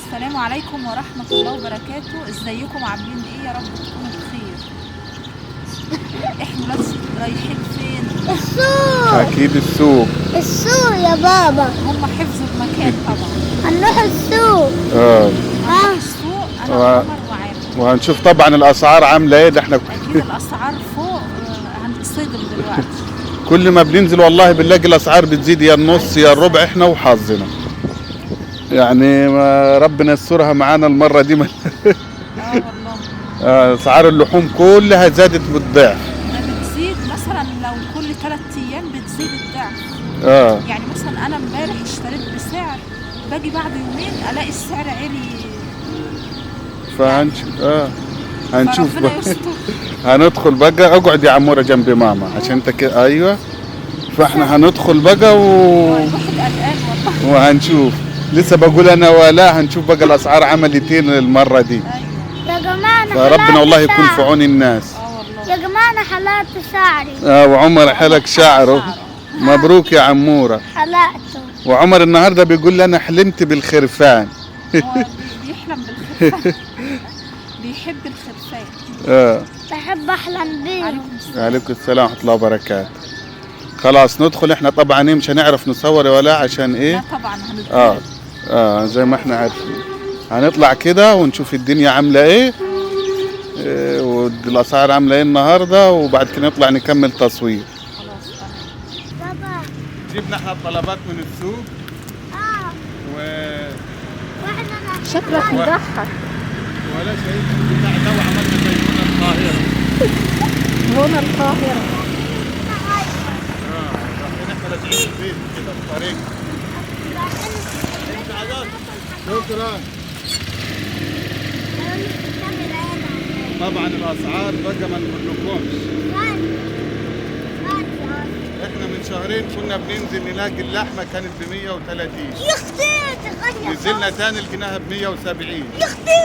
السلام عليكم ورحمة الله وبركاته. ازيكم عاملين ايه؟ يا رب تكونوا بخير. احنا بس رايحين فين؟ السوق. اكيد السوق. السوق يا بابا. هم حفظوا المكان طبعا. هنروح السوق. هنروح السوق انا وعمر وعامر، وهنشوف طبعا الاسعار عامله ايه. ده احنا اكيد الاسعار فوق، هنتصدم دلوقتي. كل ما بننزل والله بنلاقي الاسعار بتزيد يا النص يا الربع، احنا وحظنا يعني. ما ربنا يسترها معانا المرة دي. اه والله اسعار اللحوم كلها زادت بالضعف. ده بتزيد مثلا لو كل 3 ايام بتزيد الضعف. يعني مثلا انا امبارح اشتريت بسعر، باجي بعد يومين الاقي السعر عالي. فهنشوف. هنشوف فربنا بقى. يستر. هندخل بقى. اقعد يا عموره جنب ماما عشان انت كده. ايوه، فاحنا هندخل بقى الواحد قلقان والله. وهنشوف. لسه بقول انا ولا هنشوف بقى الاسعار عملتين المرة دي. ايوه. يا جماعة أنا فربنا حلقت والله يكون شعري. في عون الناس. والله يا جماعة أنا حلقت شعري. وعمر حلق شعره. مبروك يا عموره. حلقته. وعمر النهارده بيقول لي انا حلمت بالخرفان. هو بيحلم بالخرفان. بيحب الخرفان. بحب أحلم بيهم. عليكم السلام. عليكم السلام ورحمة الله وبركاته. خلاص ندخل احنا طبعا. ايه مش هنعرف نصور ولا عشان ايه؟ لا طبعا هنتكلم. زي ما احنا عارفين هنطلع كده ونشوف الدنيا عامله ايه، والاسعار عامله ايه النهارده، وبعد كده نطلع نكمل تصوير. خلاص تمام. بابا جبنا احنا الطلبات من السوق. واحنا شكلك مضحك. ولا شيء بتاع ده، وعملنا زي هنا القاهرة. هنا القاهرة. رايحين احنا راجعين البيت كده الطريق. شكرا. طبعا الاسعار بقى ما نقولكمش. احنا من شهرين كنا بننزل نلاقي اللحمة كانت ب 130. يا اختي غالية. نزلنا تاني لقيناها ب 170. يا اختي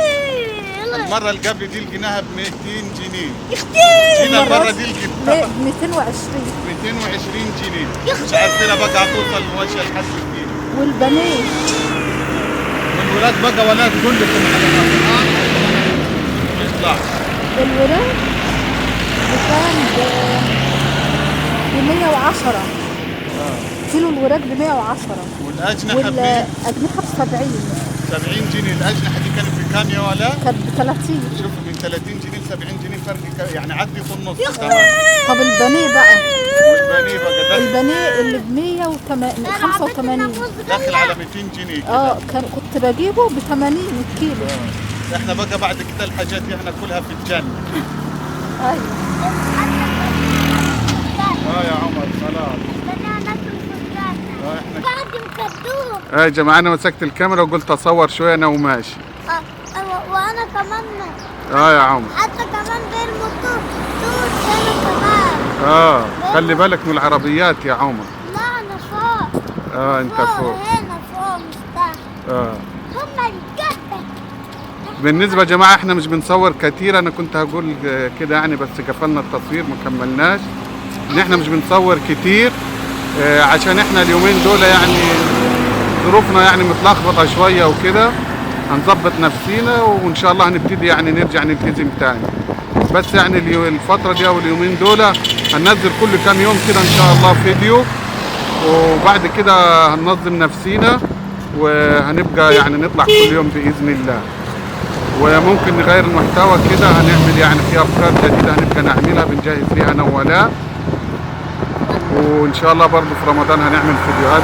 المرة اللي قبل دي لقيناها ب 200 جنيه. يا اختي جينا المرة دي لقيناها 220. 220 جنيه. مش عارفين بقى هتوصل ماشية لحد فين. والبانيه والولاد بقى ولا كلكم على الاسعار يطلع. الوراك كان ب 110. كيلو الوراك ب 110. والاجنحه والاجنحه ب 70. 70 جنيه. الاجنحة دي كانت بكام يا ولا؟ كانت ب 30. شوف من 30 جنيه ل 70 جنيه فرق، يعني عدي في النص. تمام. طب البانيه بقى؟ والبانيه بقى البانيه اللي ب 185 داخل على 200 جنيه كده. كنت بجيبه ب 80 الكيلو. احنا بقى بعد كده الحاجات دي احنا كلها في الجنة. ايوه. يا عمر خلاص. احنا بعد مكدوب. يا جماعة انا مسكت الكاميرا وقلت اصور شوية انا وماشي. وانا كمان. يا عمر حتى كمان بيرموا توت هنا كمان. خلي بالك من العربيات يا عمر. لا انا فوق. انت فوق. هنا فوق مش تحت. هما الجبل. بالنسبة يا جماعة احنا مش بنصور كتير، انا كنت هقول كده يعني بس قفلنا التصوير ما كملناش. ان احنا مش بنصور كتير عشان احنا اليومين دول يعني ظروفنا يعني متلخبطه شوية وكده. هنظبط نفسينا وان شاء الله هنبتدي يعني نرجع نلتزم تاني. بس يعني الفترة دي او اليومين دول هننزل كل كام يوم كده ان شاء الله فيديو، وبعد كده هننظم نفسينا وهنبقى يعني نطلع كل يوم باذن الله. وممكن نغير المحتوى كده، هنعمل يعني في افكار جديدة هنبقى نعملها، بنجهز ليها انا وولاء. وان شاء الله برضو في رمضان هنعمل فيديوهات.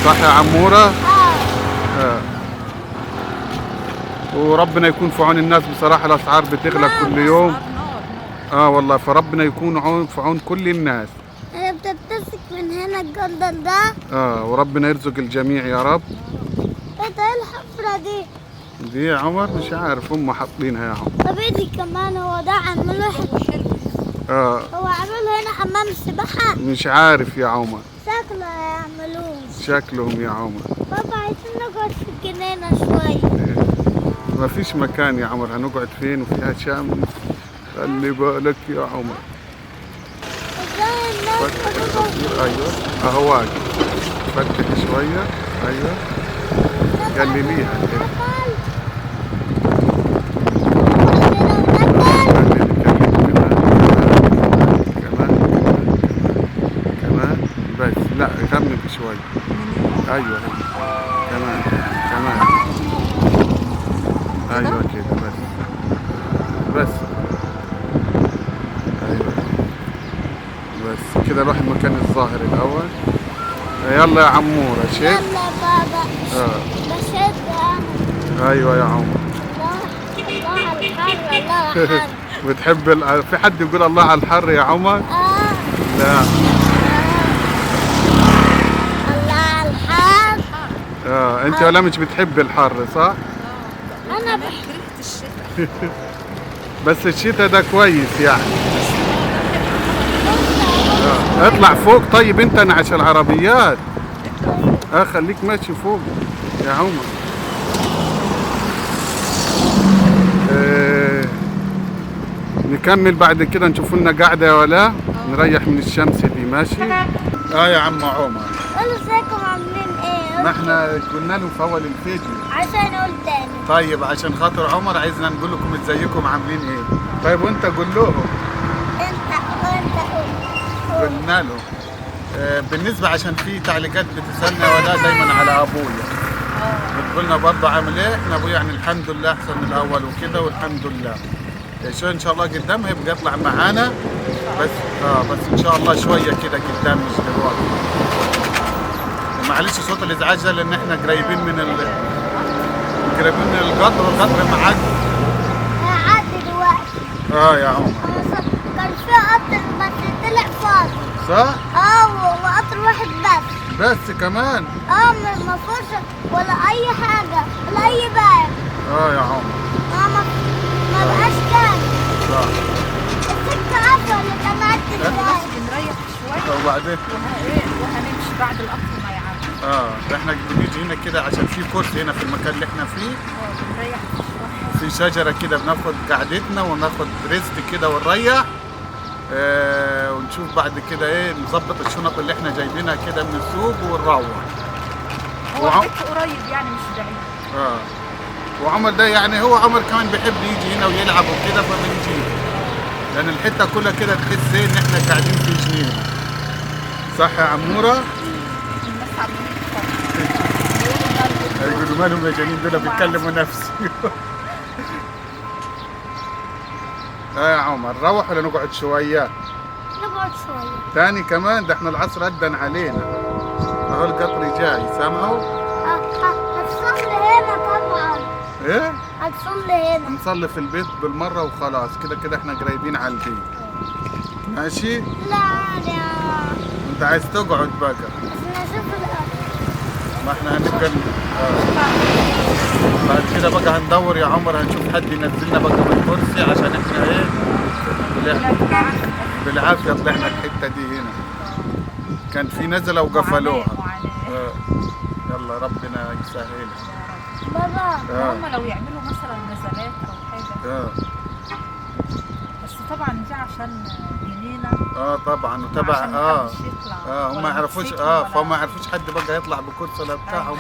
صح يا عموره؟ وربنا يكون في عون الناس بصراحة، الاسعار بتغلى كل يوم. والله فربنا يكون في عون كل الناس. انا بتتسك من هنا الجردل ده. وربنا يرزق الجميع يا رب. ايه ده؟ ايه الحفرة دي؟ دي يا عمر مش عارف هم حاطينها يا عمر. طب ايه دي كمان؟ هو ده عملوه هو عملوا هنا حمام سباحة؟ مش عارف يا عمر. شكله هيعملوه. شكلهم يا عمر. بابا عايزين نقعد في الجنينة شوية. ما فيش مكان يا عمر، هنقعد فين وفيها شمس؟ خلي بالك يا عمر. ازاي الناس فتح التصوير. ايوه اهو واقف. فتح شوية. ايوه قلليها كده. كمان كمان بس، لا غمق شوي. ايوه كمان كمان، ايوه كده بس بس، ايوه بس كده. روح المكان الظاهر الاول. يلا يا عموره شد. يلا بابا. بشد انا. ايوه يا عمر. الله على الحر، الله على الحر. بتحب في حد يقول الله على الحر يا عمر؟ لا. الله على الحر. انت ولا مش بتحب الحر صح؟ انا كرهت الشتاء. بس الشتاء ده كويس يعني. اطلع فوق طيب انت، انا عشان العربيات. خليك ماشي فوق يا عمر. نكمل بعد كده، نشوف لنا قاعدة يا ولا نريح من الشمس دي. ماشي؟ يا عم عمر. قولوا ازيكم عاملين ايه؟ ما احنا قلنا لهم في اول الفيديو. عشان اقول تاني. طيب عشان خاطر عمر عايزنا نقول لكم ازيكم عاملين ايه. طيب وانت قول لهم. انت قول. قلنا له. بالنسبة عشان في تعليقات بتسألنا ولا دايما على ابويا. بتقولنا برضه عامل ايه؟ احنا ابويا يعني الحمد لله احسن من الاول وكده والحمد لله. شو ان شاء الله قدام هيبقى يطلع معانا، بس بس ان شاء الله شوية كده قدام مش دلوقتي. معلش صوت الازعاج ده لان احنا قريبين من قريبين من القطر، والقطر معدي. معدي دلوقتي. يا عمر. كان في قطر بس طلع فاضي. صح؟ وقطر واحد بس. بس كمان؟ ما فيهوش ولا اي حاجة ولا اي باب. يا عمر. ما بقاش تاني. صح. السكة قفلت، انا قعدت بس بنريح شوية وبعدين وهنمشي بعد القطر ما يعدي. احنا بنيجي هنا كده عشان في كرسي هنا في المكان اللي احنا فيه. بنريح شوية. في شجرة كده بناخد قعدتنا وناخد ريست كده ونريح. ونشوف بعد كده ايه، نظبط الشنط اللي احنا جايبينها كده من السوق ونروح. هو البيت قريب يعني مش بعيد. وعمر ده يعني هو عمر كمان بيحب يجي هنا ويلعب وكده، فبنجي لان الحتة كلها كده تحس ان احنا قاعدين في جنينة. صح يا عموره؟ الناس عمالين يتفرجوا يقولوا مالهم مجانين دول بيتكلموا نفسي. يا عمر نروح ولا نقعد شوية؟ نقعد شوية تاني كمان، ده احنا العصر أدن علينا. اهو القطر جاي، سامعوا؟ هتصلي هنا طبعا. ايه؟ هتصلي هنا. نصلي في البيت بالمرة وخلاص، كده كده احنا قريبين على البيت. ماشي؟ لا لا انت عايز تقعد بقى. عشان اشوف القطر. ما احنا هنبقى بعد كده بقى هندور يا عمر، هنشوف حد ينزلنا بقى من الكرسي عشان احنا ايه بالعافية طلعنا الحتة دي. هنا كان في نزلة وقفلوها. يلا ربنا يسهلها. بابا هم لو يعملوا مثلا نزلات او حاجة. بس طبعا دي عشان جنينة. طبعا وتبع هم ما يعرفوش. فهم ما يعرفوش حد بقى يطلع بكرسي ولا بتاع، هم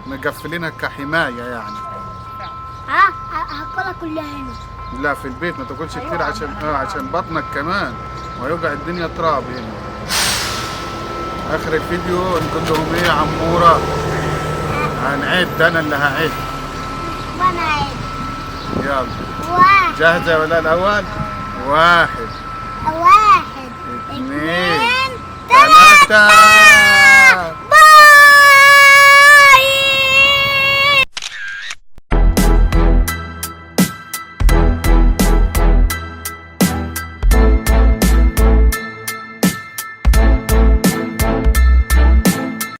مقفلينها كحماية يعني. هاكلها كلها هنا. لا في البيت ما تاكلش كتير عشان عشان بطنك كمان ويوجع الدنيا تراب هنا. اخر الفيديو نقول لهم ايه يا عموره؟ هنعد، انا اللي هعد. وانا اعد. يلا واحد. جاهزة ولا الاول؟ واحد واحد اثنين ثلاثة.